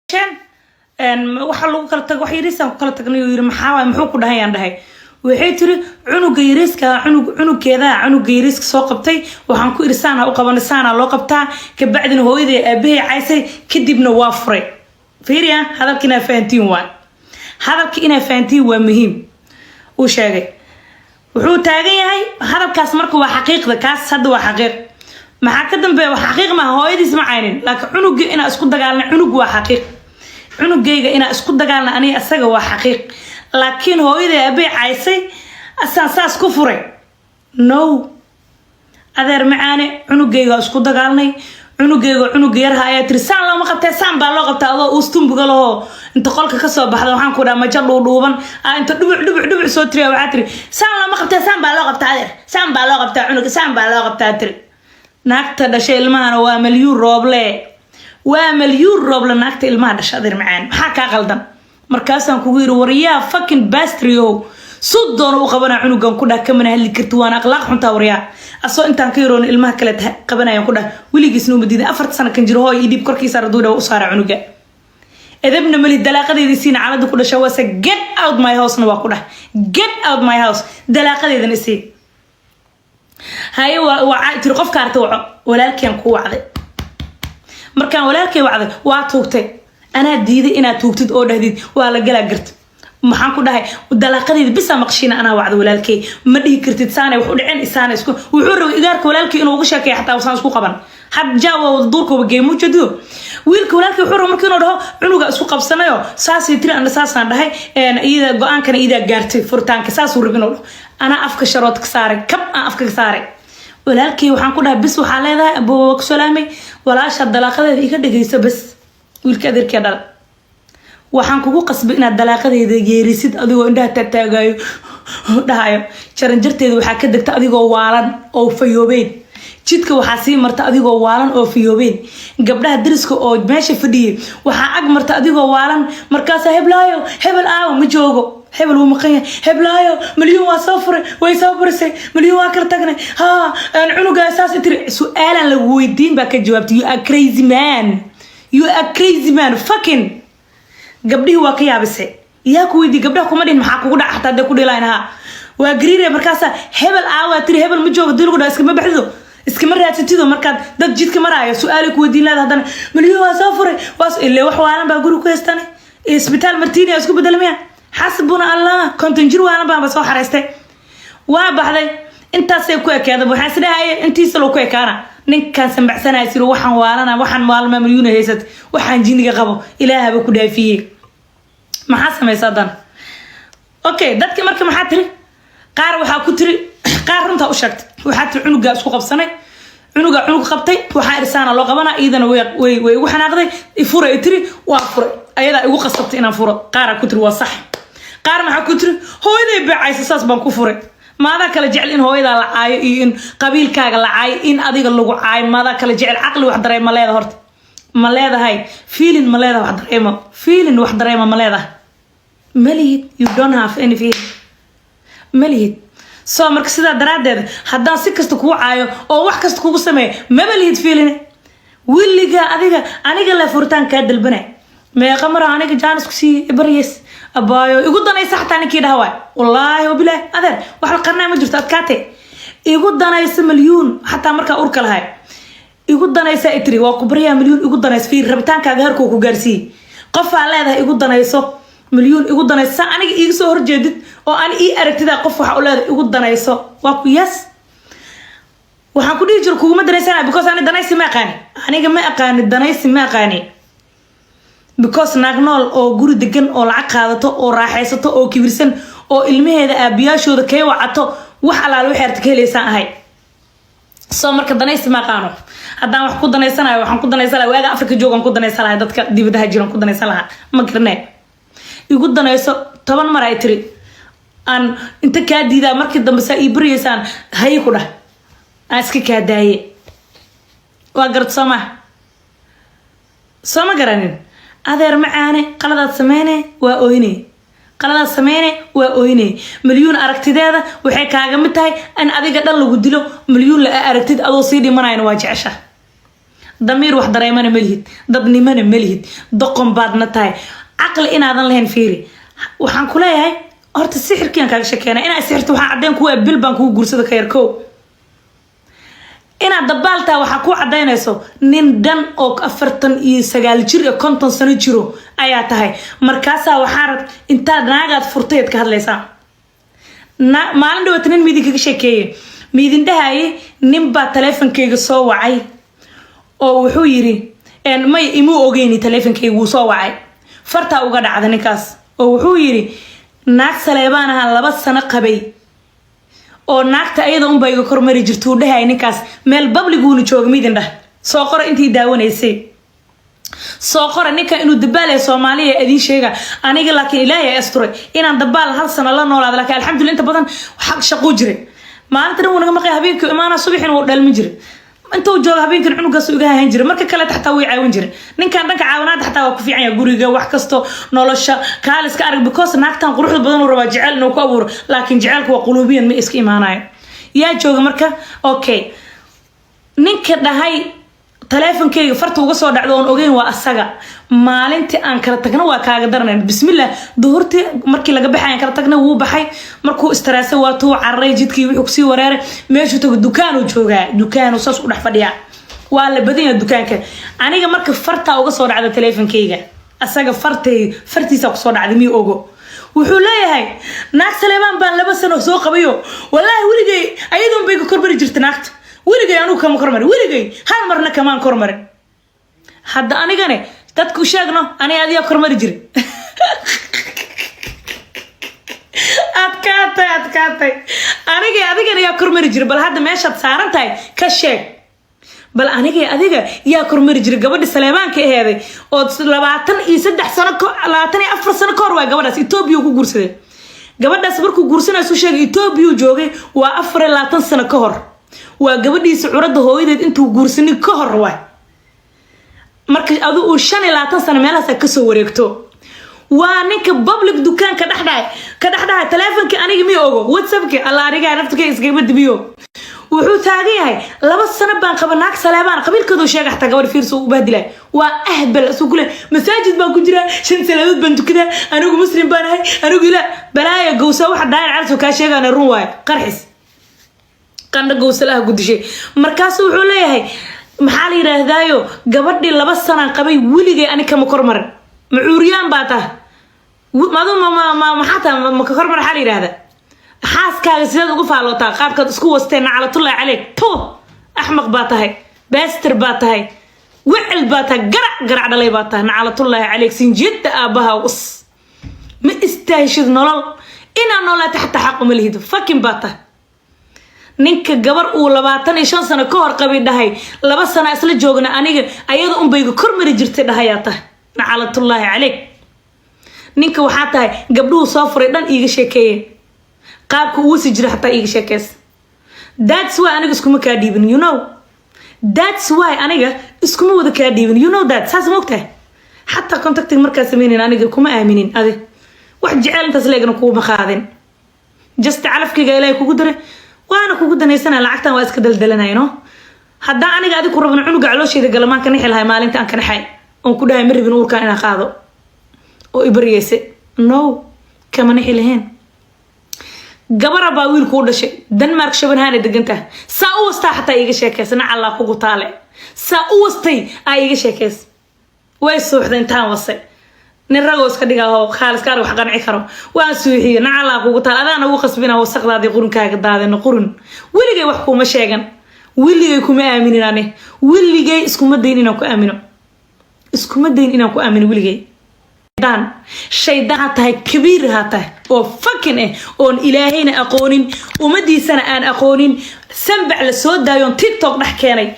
Waxa lagu kala tago wax yariisaan ku kala tagnay uu yiri. Maxaa waay? Muxuu ku dhahay? Aan dhahay, waxay tiri cunuga yariiska, cunug cunugkeeda, cunuga yariiska soo qabtay. Waxaan ku iri saana u qabanay, saana loo qabtaa. Kabacdina hooyaday aabahay caysay, kadibna waa furay. Fiiriya, hadalka inaa fahantiin waa, hadalka inaa fahantiin waa muhiim. Uu sheegay wuxuu taagan yahay hadalkaas. Marka waa xaqiiqda kaas hadda, waa xaqiiq. Maxaa ka dambeeya? Wax xaqiiq maaha, hooyadiis ma caynin, laakiin cunuga inaa isku dagaalna, cunug waa xaqiiq. Cunugayga inaa isku dagaalna aniga isaga waa xaqiiq, laakiin hooyaday aabay caysay, asaan saas ku furay. No, adeer macaane, cunugayga isku dagaalnay, cunugayga, cunuga yarha ayaa tiri saan looma qabtee, saan baa loo qabtaa. Adoo uustumbuga lahoo inta qolka kasoo baxda, waxaan ku dhaha majo dhuudhuuban aa inta dhubuc dhubuc dhubuc soo tiriya, waxaa tiri saan looma qabtee, saan baa loo qabtaa. Adeer, saan baa loo qabtaa, cunuga saan baa loo qabtaa tiri. Naagta dhashay ilmahana waa Malyuun Rooble, waa Malyuun Rooble naagta ilmaha dhasha. Adeer macaan, maxaa kaa qaldan? Markaasaan kugu yiri, waryaa, fucking bastard, suu doono u qabanaa cunugan ku dhah, kamana hadli karti, waana akhlaaq xuntaa. Waryaa, asoo intaan ka yaroon ilmaha kale qabanayan ku dhah, weligiisna uma diidan. 4 sano kan jiro, hooy ii dhiib, korkiisa raduudha u saara cunuga. Edebna mali, dalaaqadeedii siina calada ku dhasha waase. Get out my house na waa ku dhah, get out my house, dalaaqadeedana isii. Haye, waa tiri qofka arta waco. Walaalkian ku wacday. Markaan walaalkay wacday, waa tuugtay. Anaa diiday inaad tuugtid oo dhahdid waa la galaa garta. Maxaan ku dhahay? Dalaaqadeeda bisaa maqshiina. Anaa wacda walaalkay, ma dhihi kartid saanay wax u dhicin, isaana isku. Wuxuu rabay igaarka walaalkay inuu uga sheekeeya, xataa usaan isku qaban had jaawa duurkooba geemujadiyo. Wiilka walaalkay wuxuu rabay marka inuu dhaho cunuga isku qabsanayo, saasay tiri, ana saasaan dhahay, iyada go-aankana iyadaa gaartay furitaanka, saasuu rabay inuu dhaho. Anaa afka sharood ka saaray, kab aan afka ka saaray. Walaalkay waxaan ku dhahay, bis waxaa leedahay, abooba, waa ku salaamay, walaasha dalaaqadeeda iga dhagayso bas. Wiilka adeerkee dhala waxaan kugu qasbay inaad dalaaqadeeda yeerisid, adigoo indhaha taagtaagayo dhahayo. Jaranjarteeda waxaa ka degta adigoo waalan oo fayoobeen. Jidka waxaa sii marta adigoo waalan oo fayoobeen. Gabdhaha dariska oo meesha fadhiyay waxaa ag marta adigoo waalan. Markaasaa heblaayo, hebel aawa? Ma joogo, hebel wuu maqan yahay. Heblaayo, Malyuun waa soo furay, way soo furisay, Malyuun waa kala tagnay, ha cunugaa saas tiri. Su-aalaan lagu weydiin baa ka jawaabtay. You are crazy man, you are crazy man, fucking. Gabdhihii waa ka yaabisay. Yaa ku weydiiy? Gabdhaha kuma dhihin maxaa kugu dhaca, xataa hadee ku dhilayn ha waa gariire. Markaasa hebel aawaa tiri, hebel ma joogo dii lagu dhaha, iskama baxdido, iskama raadsatido. Markaad dad jidka maraayo su-aalay ku weydiin leeda, haddana Malyuun waa soo furay, waa ile wax waalan baa guri ku haystane. Isbitaal Martiini isku bedelmaya. Xasbuna Allah, 50 jir waalan baanba soo xareystay. Waa baxday, intaasay ku ekeeda. Waxaan isdhahaya intiisa loo ku ekaana ninkaan sambacsanaya siro. Waxaan waalana, waxaan maalma Malyuuna haysat, waxaan jinniga qabo ilaahaba ku dhaafiyey. Maxaa samaysa haddana? Okay, dadki marka maxaa tiri? Qaar waxaa ku tiri, qaar runtaa u sheegtay. Waxaa tiri cunugaa isku qabsanay, cunugaa cunug qabtay, waxaa irsaana loo qabanaa. Iyadana way igu xanaaqday, ifuray tiri, waa furay, ayadaa igu qasabtay inaan furo. Qaaraa ku tiri waa sax. Qaar maxaa ku tiri? Hooyaday beecaysa, saas baan ku furay. Maadaa kala jecel in hooyadaa la caayo iyo in qabiilkaaga la caayo, in adiga lagu caayo? Maadaa kala jecel? Caqli wax dareema leeda horta ma leedahay? Feeling ma leedahay? Wax dareemo, feeling wax dareema ma leedahay? Malihid. You don't have any feeling, malihid. So marka sidaa daraaddeed, haddaan si kasta kugu caayo oo wax kasta kugu sameeyo, maba lihid feeling wiliga adiga. Aniga le furitaan kaa dalbanay meeqa mara? Aniga jaanis ku siiyey, baryes, abaayo, igu danaysa. Xataa ninkii dhaha waay, wallaahi wabilaahi, adeer, wax la qarnaa ma jirto. Adkaate, igu danaysa Malyuun. Xataa markaa urka lahay, igu danaysa itri, waa ku baryaa Malyuun, igu danaysa. Fiir rabitaankaaga harkuu ku gaarsiiyey. Qofaa leedahay igu danayso Malyuun, igu danayso. Saa aniga iiga soo horjeedid oo ani ii aragtida, qof waxa u leedahay igu danayso, waa ku yes. Waxaan ku dhihi jiro kuguma danaysana, because ani danaysi ma aqaani. Aniga ma aqaani danaysi, ma aqaani, because naag nool oo guri degan oo lacag qaadato oo raaxaysato oo kibirsan oo ilmaheeda aabiyaashooda kay wacato, wax alaale waxay arta ka helaysaan ahay. So marka danaysi ma aqaano. Haddaan wax ku danaysanayo, waxaan ku danaysan lahaa waaga Afrika joogaan ku danaysan lahaa, dadka dibadaha jiran ku danaysan lahaa, ma garanee. Igu danayso 10 mar ay tiri, aan inta kaa diidaa, markii dambe saa ii baryaysaan, hayi ku dhah, aan iska kaa daaye. Waa garad, soo maa? Soo ma garanin? Adeer macaane, qaladaad sameyne waa oyne, qaladaad sameyne waa oyne. Malyuun aragtideeda waxay kaaga mid tahay in adiga dhan lagu dilo. Malyuun la aragtid adoo sii dhimanayana waa jecesha. Damiir wax dareemana ma lihid, dadnimana ma lihid, doqon baadna tahay. Caqli inaadan lahayn fiiri. Waxaan ku leeyahay, horta sixirkiiaan kaaga shekeynaya. Inaa sixirta waxaa caddeyn kuwa bil baan kugu guursada ka yar. Kow, inaad dabaaltaa waxaa kuu cadaynayso nin dhan oo 49 jir iyo 50 sano jiro ayaa tahay. Markaasaa waxaa rab intaad naagaad furtayd ka hadlaysaa. Maalin dhawaata nin miidin kaga sheekeeye, miidin dhahaye, nin baa taleefonkeyga soo wacay oo wuxuu yiri, may imuu ogeyni, taleefonkeyga wuu soo wacay, fartaa uga dhacda ninkaas, oo wuxuu yiri, naag Saleebaan ahaan 2 sano qabay oo naagta ayada unbaa iga kormari jirta, uu dhahay ninkaas. Meel public uuna jooga. Midin dhah, soo qora intii daawanaysay, soo qora ninka inuu dabaal Soomaaliya idiin sheega. Aniga laakiin Ilaahay asturay inaan dabaal hal sano la noolaado, laakiin alxamdulillah inta badan xaq shaquu jiray. Maalinta dhan wuu naga maqay, habeenkii imaana, subaxina wuu dhalmin jiray. Intuu jooga habeenkan cunugaas iga hahan jiray. Marka kale xataa way caawin jiray ninkan. Dhanka caawinaada xataa waa ku fiican yahay, guriga wax kasto, nolosha kaaliska arag, because naagtan quruxda badan uu rabaa jecel inuu ku abuuro, laakiin jecelku waa quluubiyan, ma iska imaanayo. Yaa jooga marka? Okay, ninka dhahay taleefonkeyga farta uga soo dhacdo oon ogeyn waa asaga. Maalintii aan kala tagna waa kaaga daranayn. Bismillah, duhurtii markii laga baxay aan kala tagnay, wuu baxay. Markuu istaraasay, waa tuu cararay jidkii, wuxuu kusii wareeray meeshuu tago. Dukaanuu joogaa, dukaanuu saas u dhex fadhiyaa, waa la badan yahay dukaanka. Aniga marka fartaa uga soo dhacda taleefonkeyga, asaga fartay fartiisa kusoo dhacday, miyuu ogo? Wuxuu leeyahay, naag Saleebaan baan 2 sano soo qabayo, wallaahi weligay ayadoon bay ka kormari jirta naagta, weligay anugu kama kormarin, weligay hal marna kamaan kormarin. Hadda anigane dadku sheegno, aniga adigaa kormari jira. Adkaatay, adkaatay. Anigay adigana yaa kormari jira? Bal hadda meeshaad saaran tahay ka sheeg. Bal anigay adiga yaa kormari jiray? Gabadhi Saleebaanka aheeday oo 23 sano, 24 sano ka hor waa gabadhaas Etoobiya ku guursaday. Gabadhaas markuu guursanaysu sheegay Etoobiya joogay, waa 24 sano ka hor. Waa gabadhiisa curadda hooyadeed intuu guursanin ka hor waay. Marka adu uu 25 sano meelahaas kasoo wareegto, waa ninka public dukaanka dhexdhahay ka dhexdhahay taleefonkii aniga mi ogo, WhatsAppki alla anigaa naftkay iskagama dibiyo. Wuxuu taagan yahay, 2 sano baan qaba naag Saleebaan, qabiilkoodu sheega xataa. Gabadh fiirsa u bahdilay, waa ahbal. Asuu kule masaajid baan ku jiraa, shan salaadood baan tukadaa, anigu muslim baan ahay, anigu ilaa balaaya gowsa. Waxa Daayir Calasow kaa sheegana run waayo, qarxis qandho gowsalaha gudishay. Markaasu wuxuu leeyahay, maxaa la yidhaahdaayo, gabadhii 2 sanaan qabay, weligay ani kama kormarin. Macuuriyaan baa tahay madu? Maxaa tahay maka kormar? Waxaa la yidhahdaa, xaaskaaga sideed ugu faalootaa qaabkaad isku wasteen? Naclatullahi caleyk to, axmaq baa tahay, baaster baa tahay, wicil baa tahay, garac garac dhalay baa tahay. Naclatullaahi caleyk, sinjiyada aabbaha us. Ma istaahishid nolol inaa noolaata, xataa xaq uma lihid. Fucking baa tahay. Ninka gabar uu 25 sano ka hor qabay dhahay, 2 sana isla joogna, aniga ayada unbayga kormari jirtay dhahayaa tahay. Nacalatullaahi caleyk. Ninka waxaa tahay gabdhuhu soo furay dhan iiga sheekeeye, qaabka uu wasi jira xataa iiga sheekeys. That's why aniga iskuma kaa dhiibin, you know. That's why aniga iskuma wada kaa dhiibin, you know that. Saas ma ogtahay? Xataa contactiga markaa sameynayn aniga kuma aaminin. Adi wax jeceel intaas leegna kuuma qaadin. Just calafkayga Ilaahay kugu daray, waana kugu danaysana, lacagtan waa iska daldalanay, no. Haddaan aniga adig ku rabno, cunuga caloosheeda galamaan ka nixi lahay maalinta aan ka naxay oon ku dhahay ma rabin uurkaan inaan qaado oo ibaryeyse, no, kama nixi lahayn. Gabara baa wiilku u dhashay, Denmark Shabanhaana degantaha. Saa u wastaa xataa iiga sheekaysa. Nacallaa kugu taale, saa u wastay aa iiga sheekaysa. Way suuxday intaan wasay. Nin ragoo iska dhigaho khaaliska arag wax qanci karo, waan suuxiye. Nacallaa kugu taal, adaana ugu qasbina wasaqdaadii qurunkaaga daadino qurun. Weligay wax kuuma sheegan, weligay kuma aaminin. Ani weligay iskuma dayn inaan ku aamino, iskuma dayn inaan ku aamino weligay. Shaydaan ha tahay, kabiir ha tahay oo fucking ah, oon Ilaahayna aqoonin, ummadiisana aan aqoonin, sanbac la soo daayoon TikTok dhex keenay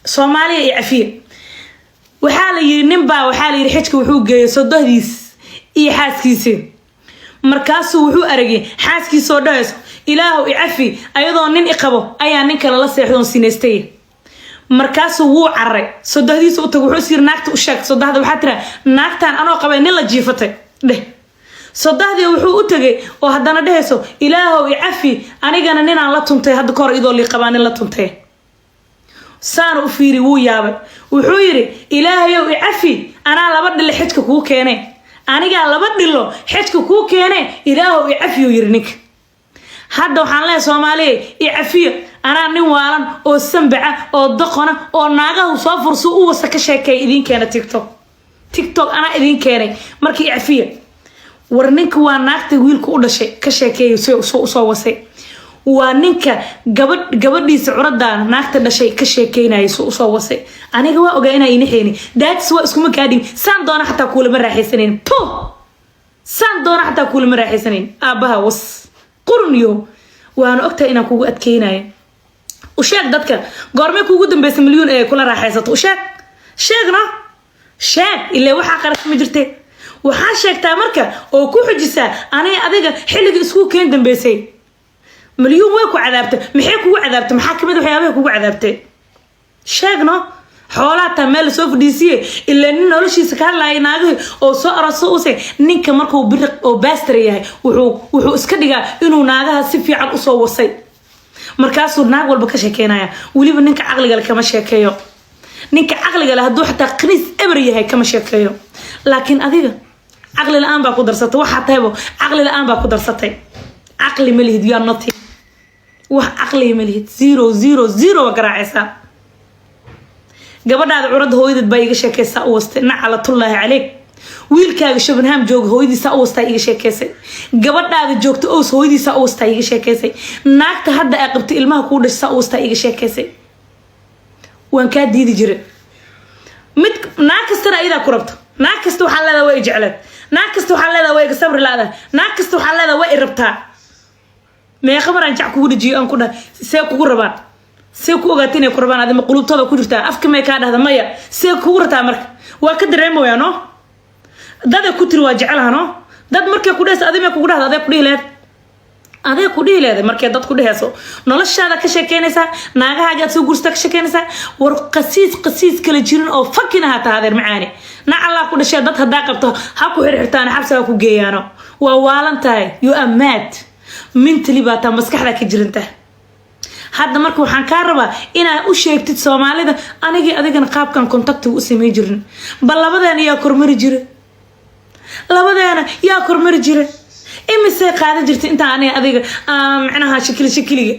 Soomaaliya iyo cafiya. Waxaa la yiri ninbaa, waxaa la yiri, xijka wuxuu geeyay sodohdiis iyo xaaskiisi. Markaasuu wuxuu aragay xaaskiisoo dhahayso, "Ilaahow icafi, ayadoo nin iqabo ayaa nin kale la seexdoon sinaystay." Markaasuu wuu cararay, sodohdiisa u tago. Wuxuu is yiri, naagta u sheeg. Sodohda waxaa tiraa, naagtaan anoo qabay nin la jiifatay dheh. Sodohdii wuxuu u tegay oo haddana dhehayso, "Ilaahow icafi, anigana ninaan la tuntay hadda kahor, idoo lii qabaa nin la tuntay." Saana u fiiri, wuu yaabay. Wuxuu yidhi, "Ilaahayow icafi, anaa laba dhilo xejka kuu keenay, anigaa laba dhilo xejka kuu keenay, Ilaahow icafiyuu yidhi ninka. Hadda waxaan leeyahay, Soomaaliya, icafiyo, anaa nin waalan oo sambaca oo doqona oo naagahu soo fursu u wasa ka sheekeeya idiin keena TikTok. TikTok anaa idiin keenay, marka icafiya. War ninka waa naagta wiilka u dhashay ka sheekeeya usoo wasay. Waa ninka gabadh gabadhiisa curadaa naagta dhashay ka sheekeynaya usoo wasay. Aniga waa ogaa inaa inaxeyni daatis, waa iskuma kaadhin. Saan doona xataa kuulama raaxaysanayn po, saan doona xataa kuulama raaxaysanayn. Aabbaha was qurun yo, waana ogtahay inaan kugu adkeynayo. U sheeg dadka goormay kuugu dambeysa milyuun ee kula raaxaysato. U sheeg, sheegno, sheeg. Ilaa waxaa qarash ma jirte. Waxaa sheegtaa marka oo ku xujisaa, aniga adiga xilliga isku keen dambeysay milyuun way ku cadaabtay. Maxay kugu cadaabtay? Maxaa kamid waxyaabahay kugu cadaabtay? Sheegno. Xoolaa taa meel lasoo fadhiisiye, ilaa nin noloshiisa ka hadlaaya naagihii oo soo aroso use. Ninka markuu biriq oo baastar yahay, wuxuu iska dhigaa inuu naagaha si fiican usoo wasay. Markaasuu naag walba ka sheekeynaya. Weliba ninka caqliga le kama sheekeeyo. Ninka caqliga le hadduu xataa khaniis eber yahay kama sheekeeyo. Laakiin adiga caqli la-aan baa ku darsatay. Waxaa tahaybo caqli la-aan baa ku darsatay. Caqli ma lihid, you are nothing. Wax caqliga ma lihid, zero, zero, zero waa garaacaysaa. Gabadhaada curadda hooyadeed baa iiga sheekaysaa u wastay, nacalatullaahi caleyk. Wiilkaaga Shabanham jooga hooyadiisaa u wastaa iiga sheekaysay. Gabadhaada joogta ows hooyadiisaa u wastaa iiga sheekaysay. Naagta hadda aa qabtay ilmaha kuu dhashay saa u wastaa iiga sheekaysay. Waan kaa diidi jiray. Mid naag kastana ayadaa ku rabto. Naag kasta waxaa leedaha waa i jecleed. Naag kasta waxaa leedaha waa iga sabri la-da. Naag kasta waxaa leedaha waa i rabtaa. Meeqa maraan jac kugu dhajiyo aan ku dhaha, see kugu rabaan? See ku ogaata inay ku rabaan? Adima qulubtooda ku jirtaa? Afka may kaa dhahda? Maya. See kugu rataa? Marka waa ka dareemaya no. Daday ku tiri waa jecelaha no. Dad markay ku dhehayso, adi may kugu dhahda? Adee ku dhihi leed, adee ku dhihi leeday. Markay dad ku dhehayso, noloshaada ka sheekeynaysaa, naagahaagaad soo guursataa ka sheekeynaysaa. War qasiis, qasiis kala jirin oo fakin ahaa taha. Adeer macaani, nacallaa ku dhashee. Dad haddaa qabto ha ku xirxirtaan, xabsi ha ku geeyaano. Waa waalan tahay, you are mad mentally baa taa, maskaxdaa ka jiranta. Hadda marka waxaan kaa rabaa inaad u sheegtid Soomaalida, anigii adigana qaabkan contactiga u samey jirin. Bal labadeena yaa kormari jira? Labadeena yaa kormari jira? Imisay qaadan jirtay intaa aniga adiga macnaha shakili shakiliga?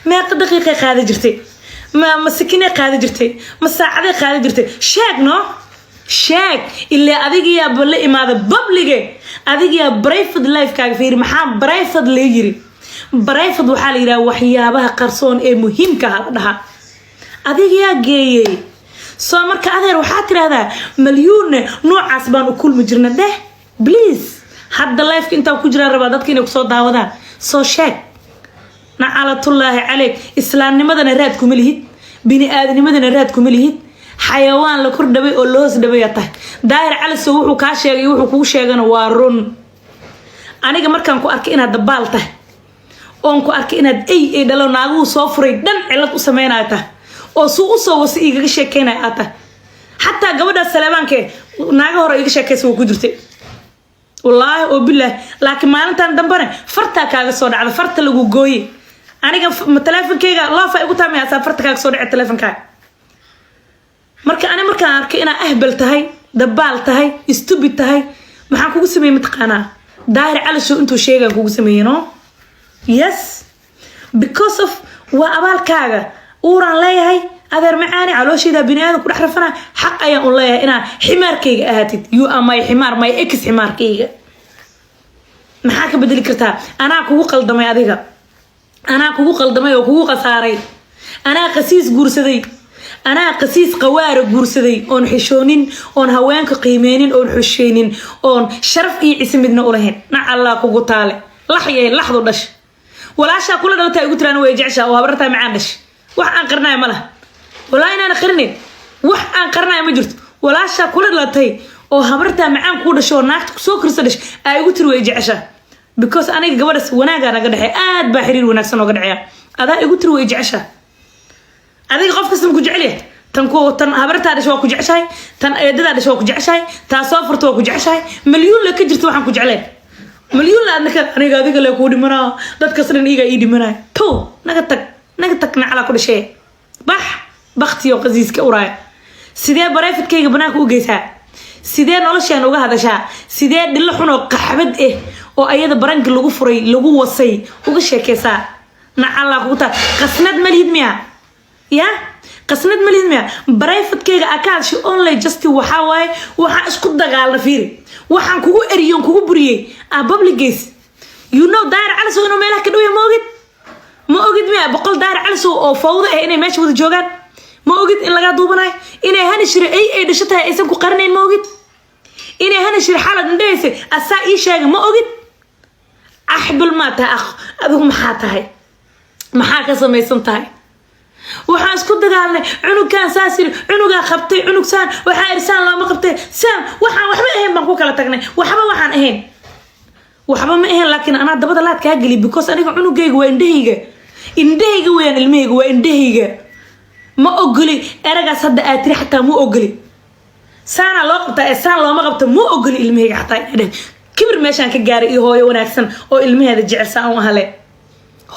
Meeqa daqiiqay qaadan jirtay? Ma sakinay qaadan jirtay? Ma saacaday qaadan jirtay? Sheeg no, sheeg. Ilaa adigayaaba la imaada public-ge, adigayaa private lifekaaga. Fiiri, maxaa private lee yiri? Private waxaa la yidhaha waxyaabaha qarsoon ee muhiimka ah la dhahaa. Adigayaa geeyey. Soo marka adeer, waxaa tidhaahdaa malyuunne noocaas baan u kulmi jirna dheh, please. Hadda lifeka intaan ku jiraan rabaa dadka inay kusoo daawadaan. Soo sheeg. Nacalatullaahi caleyk. Islaamnimadana raad kuma lihid, bini aadnimadana raad kuma lihid. Xayawaan la kor dhabay oo la hoos dhabaya tahay. Daahir Calisow wuxuu kaa sheegay, wuxuu kugu sheegana waa run. Aniga markaan ku arkay inaad dabaal tahay, oon ku arkay inaad ey ay dhalo naaguhu soo furay dhan cilad u sameynaya tahay, oo suu usoo wasa igaga sheekeynaya aad tahay, xataa gabadhaas Saleebaankee naaga hore iga sheekaysa waa ku jirtay, wallaahi oo bilaah. Laakiin maalintan dambene fartaa kaaga soo dhacda, farta lagu gooye. Aniga teleefonkeyga loofa igu taamiyaasaa, farta kaaga soo dhace teleefonkaaga. Marka ani markaan arkay inaa ahbal tahay, dabaal tahay, stupid tahay, maxaan kugu sameeyey mataqaanaa? Daahir Calishow intuu sheegaan kugu sameeyey no. Yes, because of waa abaalkaaga. Uuraan leeyahay, adeer macaani, calooshayda bini aadan ku dhex rafana. Xaq ayaan u leeyahay inaa ximaarkayga ahaatid. You are my ximaar, my ex ximaarkayga. Maxaa ka bedeli kartaa? Anaa kugu qaldamay adiga, anaa kugu qaldamay oo kugu khasaaray. Anaa qasiis guursaday, anaa qasiis qawaara guursaday, oon xishoonin, oon haweenka qiimeynin, oon xusheynin, oon sharaf iyo cise midna ulahayn. Nac Allah kugu taale, laxyay laxdu dhash. Walaashaa kula dhalataa igu tiraan way jeceshaa oo habartaa macaan dhash. Wax aan qarinayo ma laha, walaa inaana qarinayn. Wax aan qarinayo ma jirto. Walaashaa kula dhalatay oo habartaa macaan kuu dhasho oo naagta kusoo korsa dhash aa igu tiri way jeceshaa, because aniga gabadhas wanaagaa naga dhexeey, aad baa xiriir wanaagsan ooga dhexeeya. Adaa igu tiri way jeceshaa. Adiga qof kasta ma ku jecel yahay? Tan ku tan habartaa dhashay waa ku jeceshahay, tan eedadaa dhashay waa ku jeceshahay, taa soo furta waa ku jeceshahay. Malyuun le ka jirta waxaan ku jecleen, malyuun la adna ka aniga adiga le kuu dhimanaa. Dadkas dhan iigaa ii dhimanaya. To naga tag, naga tag, nacalaa ku dhashee, bax. Baktiyo qasiiska uraaya, sidee private-kayga banaanka u geysaa? Sidee nolosheena uga hadashaa? Sidee dhilo xun oo qaxbad ah oo ayada baranki lagu furay, lagu wasay, uga sheekeysaa? Nacallaa kugu taa. Qasnad ma lihid miya? Ya, qasnad ma lihid miya? Private-kayga aa ka hadashay only just waxaa waaye waxaan isku dagaalna. Fiiri, waxaan kugu eriyoon kugu buriyey aa public geys. You know Daahir Calisow inuu meelaha ka dhowya, ma ogid? Ma ogid miya 100 Daahir Calisow oo fawdo ah inay meesha wada joogaan? Ma ogid in lagaa duubanayo? Inay Hani Shire ay dhasho tahay aysan ku qarinayn, ma ogid? Inay Hani Shire xalad indhahaysa asaa ii sheega, ma ogid? Axbil maa tahay? Adigu maxaa tahay? Maxaa ka samaysan tahay? Waxaan isku dagaalnay cunugkaan saas yiri, cunugaa qabtay, cunug saan waxaa irsaan looma qabtay, saan waxaan waxba ahayn baan ku kala tagnay. Waxba waxaan ahayn, waxba ma ahayn, laakiin anaa dabada laad kaa geliy, because aniga cunugayga waa indhahayga, indhahayga weyaan, ilmahayga waa indhahayga. Ma ogoli eragaas hadda aad tiri, xataa ma ogoli saanaa loo qabtaa ee saan looma qabto. Ma ogoli ilmahayga xataa inay dheh. Kibir meeshaan ka gaaray iyo hooyo wanaagsan oo ilmaheeda jecel saan u ahale,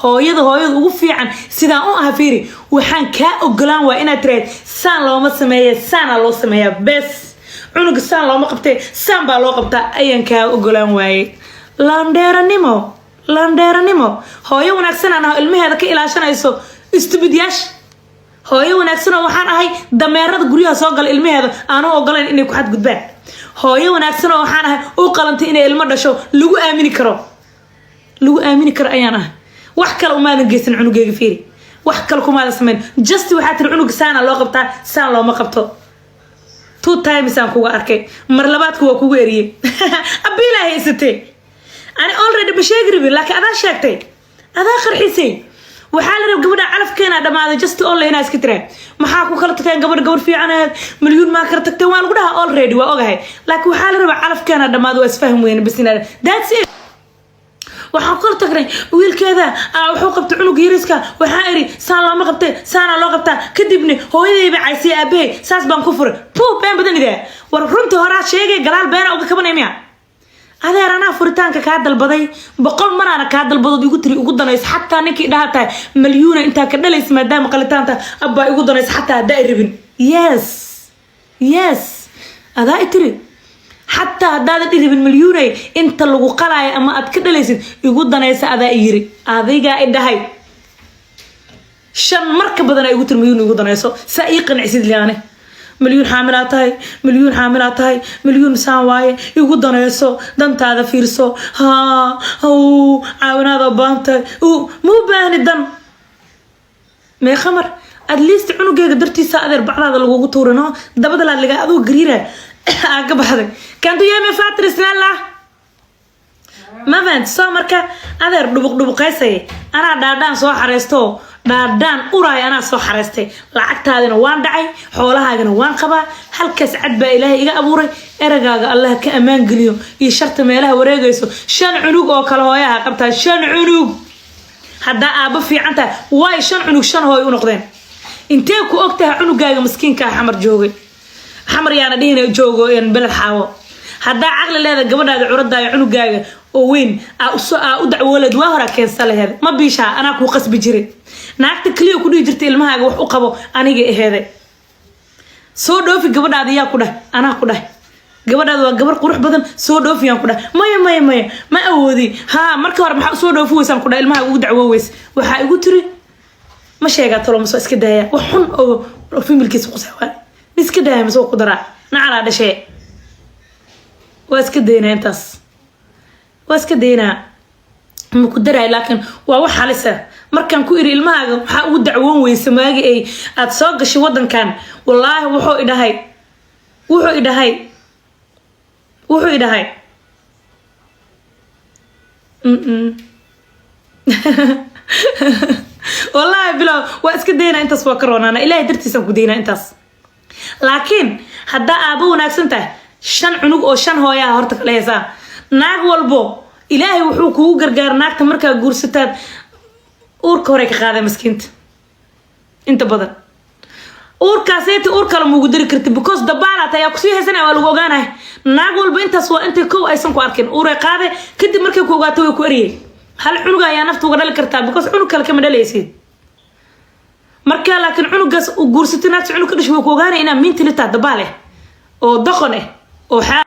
hooyada hooyada ugu fiican sidaan u aha. Fiiri, waxaan kaa ogolaan waa inaad tirahayd saan looma sameeya, saanaa loo sameeyaa bes, cunuga saan looma qabtee, saan baa loo qabtaa, ayaan kaa ogolaan waayey. Landheeranimo, landheeranimo. Hooyo wanaagsan aan aho, ilmaheeda ka ilaashanayso stupid-yaasha. Hooyo wanaagsan oo waxaan ahay dameerada guryaha soo gala ilmaheeda aanu ogolayn inay ku xadgudbaan. Hooyo wanaagsan oo waxaan ahay u qalantay inay ilmo dhasho, lagu aamini karo, lagu aamini karo ayaan ahay. Wax kale umaadan geysan cunugeyga. Fiiri, wax kale kumaadan samayn, just waxaa tiri cunuga saana loo qabtaa, saan looma qabto. Two times aan kuga arkay, mar labaadku waa kugu eriyey. Abiilaa haysatay, ani already ma sheegi rabin, laakiin adaa sheegtay, adaa qarxisay. Waxaa la rab gabadha calafkeena dhamaaday, just only inaa iska tiraa maxaa ku kala tagteen gabadha, gabar fiicaneed milyuun maa kala tagteen, waa lagu dhahaa already, waa ogahay, laakiin waxaa la rabaa calafkeena dhamaaday, waa isfahm weyne bas inaad, that's it. Waxaan kula tagnay wiilkeeda wuxuu qabtay cunug yariska, waxaa iri saan looma qabtay, saanaa loo qabtaa. Kadibna hooyadayba caysiyay, aabahay saas baan ku furay. Puu, been badan idee. War runtii horaa sheegay, gadaal beena uga kabanay miya? Adeer, anaa furitaanka kaa dalbaday, 100 maraana kaa dalbadood, igu tiri igu danayso. Xataa ninkii dhaha tahay malyuuna intaa ka dhalaysa maadaama qalitaanta abbaa igu danayso, xataa haddaa i rabin. Yes, adaa i tiri xataa haddaadan i rabin malyuunay, inta lagu qalaayo ama aad ka dhalaysid igu danaysa, adaa i yiri, adigaa i dhahay. Shan mar ka badan aa igu tiri malyuun igu danayso. Saa ii qancisid liyaane, malyuun xaamilaa tahay, malyuun xaamilaa tahay, malyuun saan waaye, igu danayso, dantaada fiirso. Haa, haw caawinaada baahan tahay, ma u baahni dan meeqa mar. At least cunugeyga dartiisa, adeer, bacdaada lagugu tuurino, dabada laad lagaa adoo gariira aa ka baxday kandu yeeme fatrisnala ma fahant. Soo marka adeer, dhubuq dhubuqaysay, anaa dhaadhaan soo xareysto, dhaadhaan uraay, anaa soo xareystay. Lacagtaadina waan dhacay, xoolahaagana waan qabaa. Halkaas cad baa Ilaahay iga abuuray. Eragaaga Allah ka ammaan geliyo iyo sharta meelaha wareegayso. Shan cunug oo kale hooyaha qabtaa, shan cunug. Haddaa aabbo fiican tahay, waay shan cunug shan hooy u noqdeen? Intee ku og tahay cunugaaga maskiinka ah Xamar joogay? Xamar yaana dhihina, joogo Beled Xaawo. Haddaa caqli leeda, gabadhaada curadaayo cunugaaga oo weyn aa u dacwooleed, waa horaa keensa laheed. Ma biishaa? Anaa kuu qasbi jiray. Naagta keliya ku dhihi jirta ilmahaaga wax u qabo aniga aheeday. Soo dhoofi gabadhaada, yaa ku dheh? Anaa ku dheh. Gabadhaada waa gabar qurux badan, soo dhoofiyaan ku dheh. Maya, maya, maya, ma awoodi. Haa, marka hore maxaa usoo dhoofi weysaan ku dheh? Ilmaha ugu dacwoo weys. Waxaa igu tiri, ma sheegaa talo masoo iska daaya? Wax xun oo family-kiisa qusay waay, ma iska daaya masoo ku daraa? Nacalaa dhashee, waa iska daynaa intaas, waa iska daynaa, ma ku daraay, laakiin waa wax halisa. Markaan ku iri ilmahaaga waxaa ugu dacwoon weysa maagi ay aada soo gashay wadankan, wallaahi wuxuu idhahay, wuxuu idhahay, wuxuu idhahay, Wallaahi bilow, waa iska daynaa intaas, waa ka roonaana. Ilaahay dartiisaan ku daynaa intaas. Laakiin haddaa aabo wanaagsan tahay, shan cunug oo shan hooyaha horta kala heesaa. Naag walbo Ilaahay wuxuu kugu gargaar, naagta markaa guursataad uurka hore ka qaaday maskiinta inta badan. Uurkaaseeti uur kale mugu dari karti, because dabaalaat ayaa kusii haysanaya, waa lagu ogaanaya. Naag walba intaas waa intay kow aysan ku arkin uuray qaade, kadib markay ku ogaato way ku eryay. Hal cunug ayaa nafta uga dhali kartaa, because cunug kale kama dhalaysid. Marka laakiin cunugaas uu guursatay, naagta cunug ka dhashay, waa ku ogaanaya inaa mentally taa dabaal eh oo doqon eh oo xaa.